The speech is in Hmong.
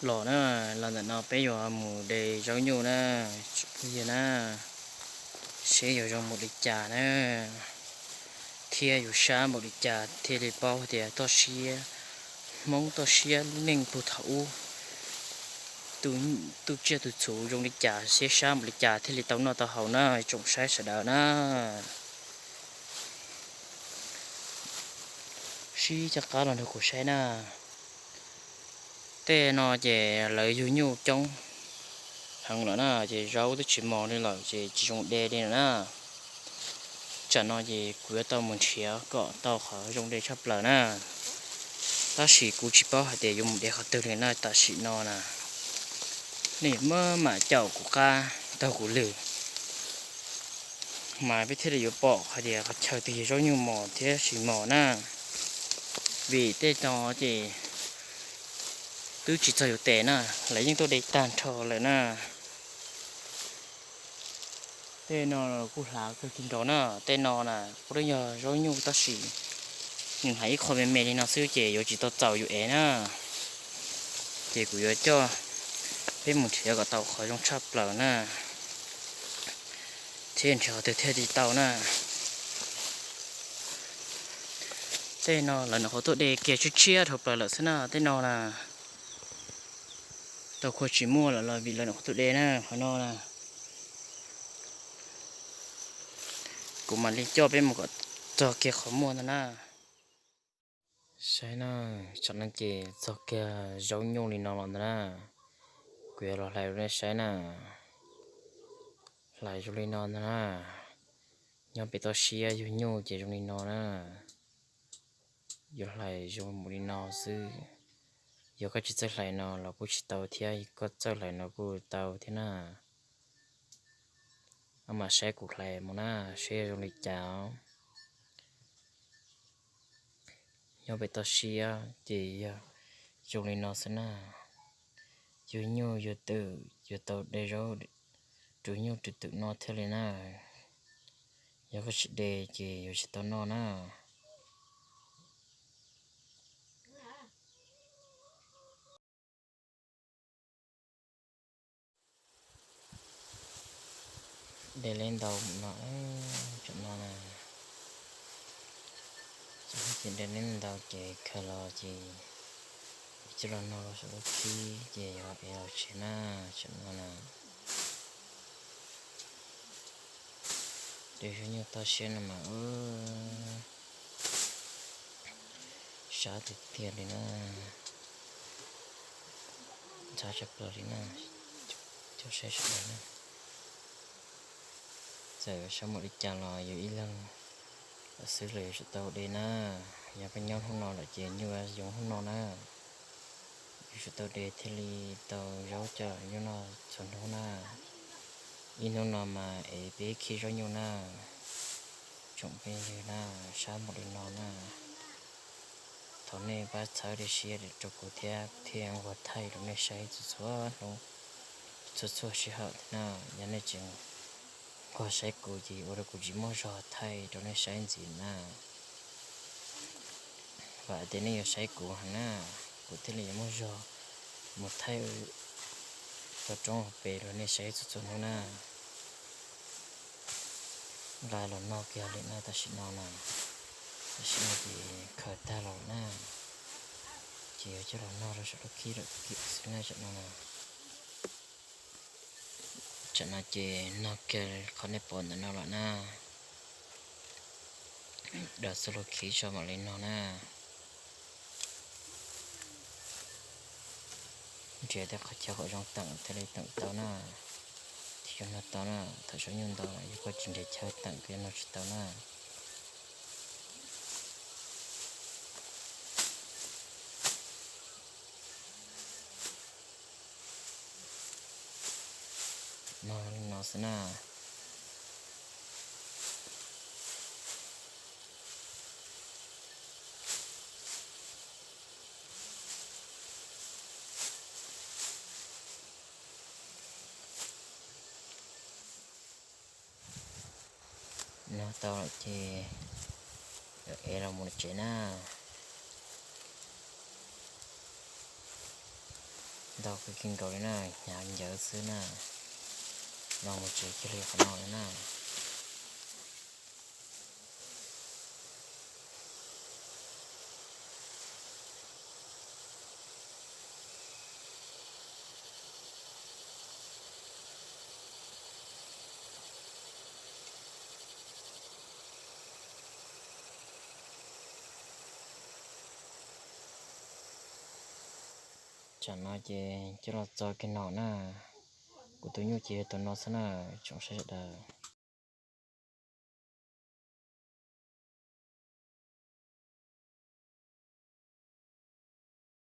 Los na, los ntawm no peb yuav mus de zaub nyuj na, tsoom phooj ywg na, seb yuav zoo npaum li cas na, thiab yuav sab npaum li cas thiaj li paub tias toj siab Hmoob toj siab lub neej puag thaum ub, tus tsiaj tus txhu zoo li cas, seb sab npaum li cas thiaj li tau noj tau haus na, tsoom saib sawv daws na. Sib caj qab los nrog kuv saib na. Tej no ces lawv yug nyuj coob heev lawm na, ces zaub twb tsis mos li lawm ces tsis zoo de li lawm na. Tsam no ces kuv yuav tau mus nrhiav kom tau qhov zoo de tshaj plaws na. Tab sis kuv tsis paub hais tias yuav mus de qhov twg li na, tam sim no na nej mam mam caum kuv qab taug kuv lw, mas peb thiaj li yuav pom hais tias qhov chaw twg yog zaub nyuj mos thiab tsis mos na. Vim tej no ces twb tsis txog yuav tes na, lawv yeej tuaj de tag nrho lawm na. Tej no kuj hlav kawg kiag nkaus na, tej no na kuj yog zaub nyuj tab sis nws hlav ib qho me me li no xwb ces yuav tsis tau txaus yus ev na. Ces kuv yuav coj peb mus nrhiav kom tau qhov zoo tshaj plaws na, thiab nrhiav qhov twg thiaj li tau na. Tej no lawv nyuam qhuav tuaj de kiag tshiab tshiab dhau plaws lawm xwb na, tej no na tau khuav tsis muaj lawm los vim lawv nyuam qhuav tuaj de na, qhov no na. Kuv mam li coj peb mus kom txog kiag qhov muaj ntag na. Saib na, tsam no ces txog kiag zaub nyuj li no los ntag na. Kuv yuav los hlais rau nej saib na. Hlais zoo li no ntag na. Nyob pem toj siab yug nyuj ces zoo li no na. Yuav hlais zoo npaum li no xwb. Yog koj tsis txawj hlais no los kuj tsis tau thiab, koj txawj hlais no kuj tau thiab na. Koj mam saib kuv hlais mus na, saib zoo li cas. Nyob pem toj siab ces yog zoo li no xwb na. Yug nyuj yug twm yuav tau de zaub rau nyuj rau twm noj thiaj li na. Yog koj tsis de ces yuav tsis tau noj na. De li ntau no, tsam no na, ces de li ntau ces khaws los ces coj los noj rau saum lub khib ces yog ev los tsev na, tsam no na. De zaub nyuj toj siab no mas sab tiag tiag li na, ntxhab tshaj plaws li na, cov saib sawv daws na. Txawm sab npaum li cas los yus ib leeg xwb los yuav tsum tau de na, yog koj nyob hnub no lawm ces nyuj yuav zoo hnub no na. Yuav tsum tau de thiaj li tau zaub coj nyuj noj txhua hnub na. Ib hnub no mas ev peb khib zaub nyuj na. Tsoom phooj ywg na, sab npaum li no na, thov nej pab txhawb siab rau kuv thiab, thiaj nquag thaij rau nej saib txhua txhua hnub, txhua txhua sij hawm thiab na. Yog nej tsis nquag saib kuv ces ua rau kuv tsis muaj zog thaij rau nej saib ntxiv na. Vam tias nej yuav saib kuv heev na, kuv thiaj li yuav muaj zog mus thaij tau roob pem rau nej saib txhua txhua hnub na. Nqa los noj kiag li na tam sim no na. Tam sim no ces khaws tag los na, ces yuav coj los noj rau saum lub khib lawm kiag xwb na tam no na. Tsam no ces noj kiag qhov nej pom ntawm no lawm na. Daws txhua lub khib tso mam li noj na. Nrhiav tej qhov chaw kom zoo teem thiaj li teem tau na, thiaj yuav noj tau na. Thaum zaub nyuj ntau yog koj tsis nrhiav chaw teem koj yuav noj tsis tau na. Noj li no xwb na. Noj tau lawm ces ev los mus tsev na. Ntau kawg kiag nkaus li na, hnyav ncawv xwb na. Los mus tsev kiag li qhov no lawm na. Tsam no ces coj los txo kiag no na. Kuv tus nyuj ces yog tus no xwb na, tsoom saib sawv daws.